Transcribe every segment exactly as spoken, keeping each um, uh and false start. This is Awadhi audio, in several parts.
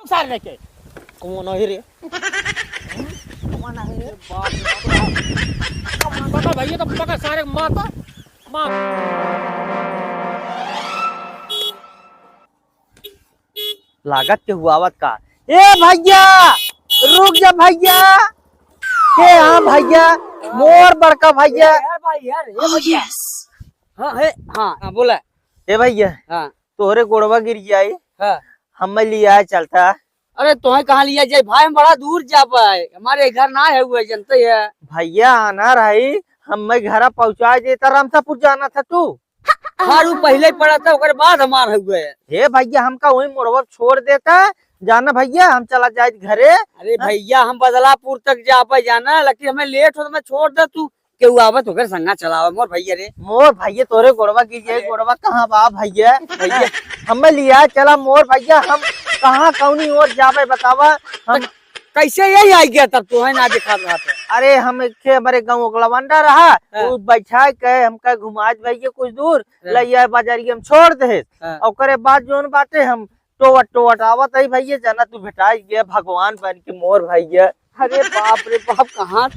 सारे लेके। कौन है रे? कौन है रे? बाप रे बाप। पकड़ भैया, तो पकड़ सारे, मार तो, मार। लागत केहू आवत का? ए भैया, रुक जा भैया। के हाँ भैया, मोर बड़का भैया। यार भाई, यार, ए भैया। हाँ, है, हाँ, हाँ, बोला। ए भैया, हाँ। तोहरे गोड़वा गिर जाई, हाँ। हमें लिया चलता। अरे तोहे कहाँ लिया जाए भाई, हम बड़ा दूर जाबे, हमारे घर ना है हुए, जनते है। भैया आना रही, हमें घरा पहुँचा देता, रामसापुर जाना था तू। हाँ, वो पहले ही पड़ा था, ओकर बाद हमार हुए। हे भैया, हमका वही मोड़वा छोड़ देता, जाना भैया, हम चला जाए घरे। अरे हाँ? भैया, हम बदलापुर तक जाबे जाना, लेकिन हमें लेट हो तो हमें छोड़ दे तू। केहू आवत ओकर संगा चलावे, मोर भैया रे। मोर भैया, तोरे गोड़वा गिर जाए, अरे। गोड़वा कहाँ बा भैया? भैया। हमें लिया चला मोर भैया, हम कहाँ कौनी ओर जाबे बतावा? हम तो कैसे यही आ गया तब, तोहे ना दिखा रहा था? अरे हम एक ठे हमारे गाँव ओकलवंडा रहा, हाँ। वो बैठा के हमका घुमा दे भैया कुछ दूर, हाँ। ले आए बाजारी हम छोड़ दे। हाँ। ओकरे बाद जोन बाटे हम टोवत टोवत आवत है भैया, जाना तू भेटाई गया भगवान बन के मोर भैया। अरे बाप रे बाप, कहाँ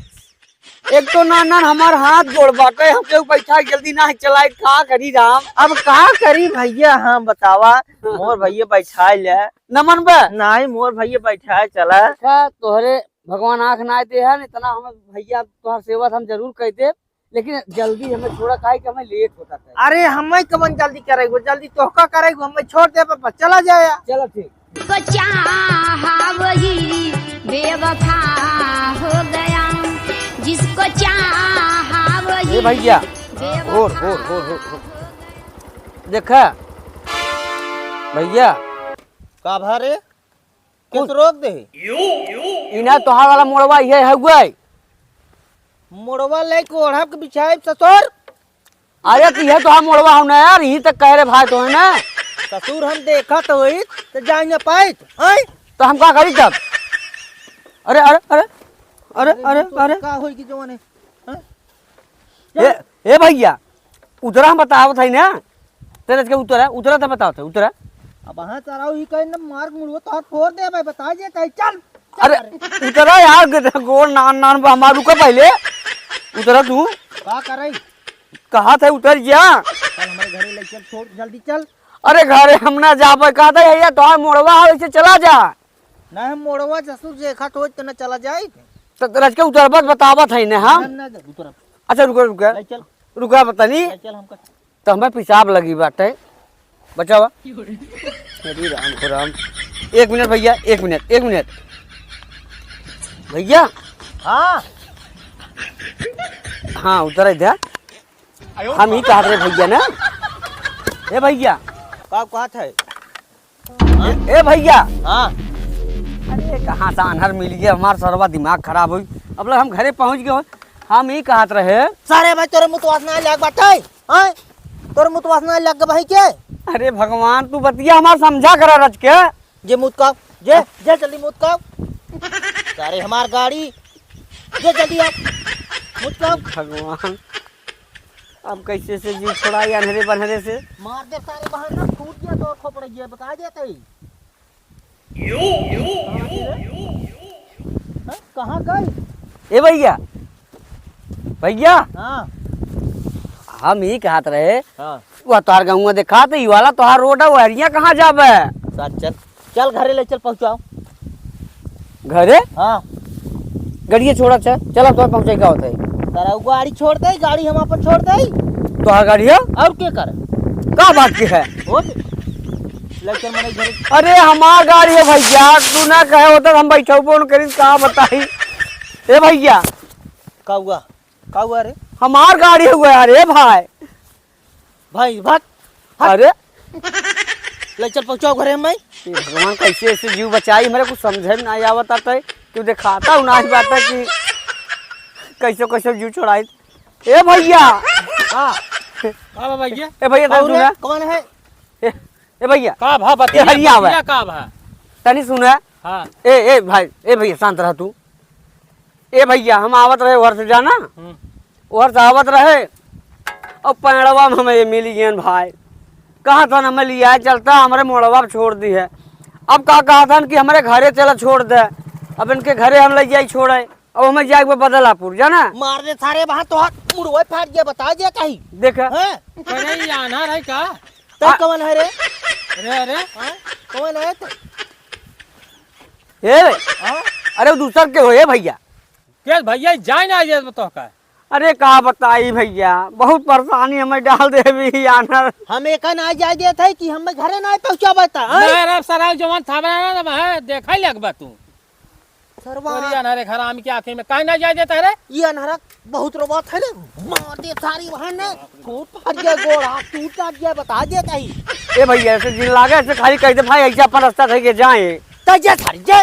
एक तो ना, ना हमार हाथ गोड़ बाटे, हम केहू बैठा के जल्दी ना चलाए, का करी राम? अब का करी भैया, हम बतावा, मोर भैया बैठा ले। नमन बा? नहीं, मोर भैया बैठा चला। अच्छा, तोहरे भगवान आँख ना दे है, इतना हम भैया तोहर सेवा हम जरूर कर दे, लेकिन जल्दी हमें छोड़ा, काहे कि हमें लेट होता है। अरे हमें कवन जल्दी करेगो, जल्दी तोहका करेगो, हमें छोड़ दे बस, चला जाए। चलो ठीक। को चाहा वही बेवफा हो गया, जिसको चाहा वही ए भैया, बेवफा होर, होर, होर, होर, होर। देखा भैया। का भा रे? कुछ रोक दे। इना तोहार वाला मोड़वा इहे हउए। मोड़वा लेके ओढ़ब के बिछाइब ससुर। अरे तो इहे तोहार मोड़वा हउ ना यार, इही तक कह रे भाई तो है ना। ससुर हम देखत होइत तो जाए ना पाइत, हैं? तो हम का करी तब? अरे, अरे, अरे, अरे, अरे, अरे। का होई कि जवाने? हाँ? ए, ए भैया, उतरा हम बतावत है ना। तेरे के उतरा, उतरा तो बतावत है, उतरा। अब हाँ तारा ही कहीं ना मार मुड़वा तो फोड़ दे भाई, बता जे कहीं चल, चल अरे, रे। उतरा यार, ग-, गोड़ नान नान बा हमार, रुका पहले। उतरा तू। का करे? कहा था उतर जा। चल हमारे घरे ले चल, छोड़, जल्दी चल। अरे घरे हम ना जाबे, कहा था भैया, तोहार मोड़वा है, वैसे चला जा। ना हम मोड़वा ससुर देखत होइत त न चला जाइत। त रचके उतरबत बतावत है ने हम। ना, ना, उतरब। अच्छा, रुका, रुका। ले चल। रुका, बतानी। ले चल हमका। त हमें पेशाब लगी बाटे। बचावा। अरे राम को राम। एक मिनट भैया, एक मिनट, एक मिनट। भैया। हाँ। हाँ, उतर इधर। हम ही कहत रहे भैया ना। ए भैया। का कहत है? ए, ए भैया। हाँ। अरे, कहाँ से आन्हर मिल गया, हमार सरवा दिमाग खराब होई। अब लग हम घरे पहुँच गए। हम ई कहत रहे। सारे भाई, तोरे मुतवास ना लग बाटे, हाँ? तोरे मुतवास ना लग भाई के? अरे भगवान, तू बतिया हमार समझा करा रच के। जे मुतकाव, जे, जे जल्दी मुतकाव। सारे हमार गाड़ी, जे जल्दी आप, मुतकाव। भगवान। अब कैसे से जीव छोड़ाई अन्हरे बन्हरे से? मार दे सारे बहन ना, फूट गया तो खोपड़े ये बता देते ही। हाँ, कहाँ गई? ए भैया, भैया। हाँ। हम ही कहत रहे, हाँ। वह तोहार गहुआ देखात, ई वाला तोहार रोड है, वहरिया कहाँ जाबे? साथ चल, चल घरे ले चल, पहुँचाओ। घरे? हाँ। गड़िया छोड़ा, चल, चल, अब तोहार पहुँचाई का होता है? तारा उ गाड़ी छोड़ दे, गाड़ी हम आपन छोड़ दे। तोहार गाड़ी है? और के कर? का बात के है? हो दे। ले चल मने घरे। अरे हमार गाड़ी है भैया, तू ना कहे होता हम बैठो फोन करी, का बताई? ए भैया। का हुआ? का हुआ रे? हमार गाड़ी हुआ यार, ए भाई। भाई, भाग, भाग। अरे। ले चल, पहुँचाओ घरे में। ये भगवान, कैसे ऐसे जीव बचाई, मेरे कुछ समझे में नहीं आवत आता है। तू दिखाता हूँ ना बात है कि कैसे, कैसे जीव छोड़ाई। ए भैया। हाँ। का बा भैया? ए भैया, तनी कौन सुना। है? कौन है? ए, ए भैया। का भा ए बतिया, हरिया बा। बतिया का भा? तनी सुना। हाँ। ए, ए भाई, ए भैया, शांत रह तू। ए भैया, हम आवत रहे उहर से जाना, हम्म। उहर से आवत रहे, और पैड़वा में हमें ये मिल गए भाई। कहा था ना, मैं लिया चलता, हमारे मोड़वा पे छोड़ दी है। अब का कहत हन कि हमरे घरे चला छोड़ दे, अब इनके घरे हम लइ जाई छोड़े, अब हमें जाए के बा बदलापुर, जाना? मार दे सारे, वहाँ तो हाथ मुड़वे फाट गया, बता दिया कहीं। देखा। हैं? अरे, ये अनहर है का? तो आ- कौन है रे? अरे, अरे। हाँ? कौन है तो? ए, हाँ? अरे, वो दूसर के हो, ए भैया। के भैया, जाए ना, ये तो का? अरे, का बताई भैया, बहुत परेशानी हमें डाल दे भी अनहर। हम एका ना जाए देत है कि हमें घरे ना पहुँचावे ता, हैं? ना, रे, सराय जवान था बना ना, ना, है, देखा ही लगबा तू। सरवा। अरे, अनहर एक हरामी के आँखें में काहे ना जाए देता है रे? ये अनहरा बहुत रोवत है रे, मार दे सारी वहाँ ने, टूट फाट गया गोड़, हाथ टूट फाट गया, बता दे कहीं। ए भैया, ऐसे दिन लागे, ऐसे खाली कह दे भाई, ऐसे अपन रास्ता धइ के जाए। तो जे धर जे।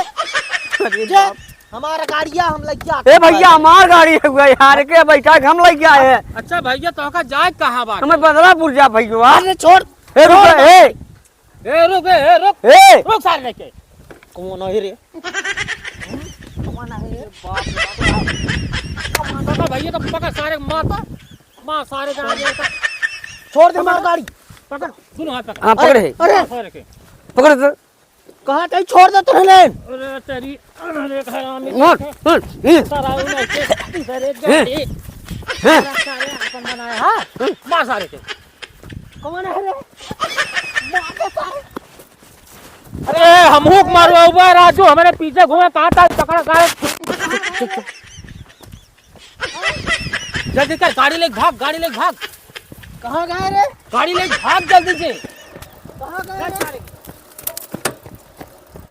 अरे जे, बाप। हमारा गाड़िया हम लग जा। ए भैया, हमार गाड़ी है हुआ यार, के बैठा के हम लग गया है। अच्छा भैया, तो का जाए कहाँ बाटे? हमें बदलापुर जा भैया। अरे छोड़। ए रुक, छोड़। ए। ए रुक, ए, ए रुक। ए। रुक सारे लेके। कौन है रे? कौन है रे? बाप रे बाप। कौन है भैया, तो पकड़ सारे माता। मार सारे का आगे का। छोड़ दे हमार गाड़ी। पकड़, सुनो हाथ पकड़। हाँ, पकड़ है। अरे। मार सारे के। पकड़ तो। कहाँ कहीं छोड़ दे तूने? अरे तेरी, अरे हरामी। हट, हट, हट। सारा उन्हें के, तेरे हैं? गाड़ी। हैं? सारा सारे अपन बनाया, हाँ? मार सारे के। कौन है रे? मार दे सारे। अरे, हमहू के मारवा हुआ है, राजू, हमारे पीछे घूमे, कहाँ था? पकड़, सारे। जल्दी कर, गाड़ी लेके भाग, गाड़ी लेके भाग। कहाँ गए रे? गाड़ी लेके भाग जल्दी से।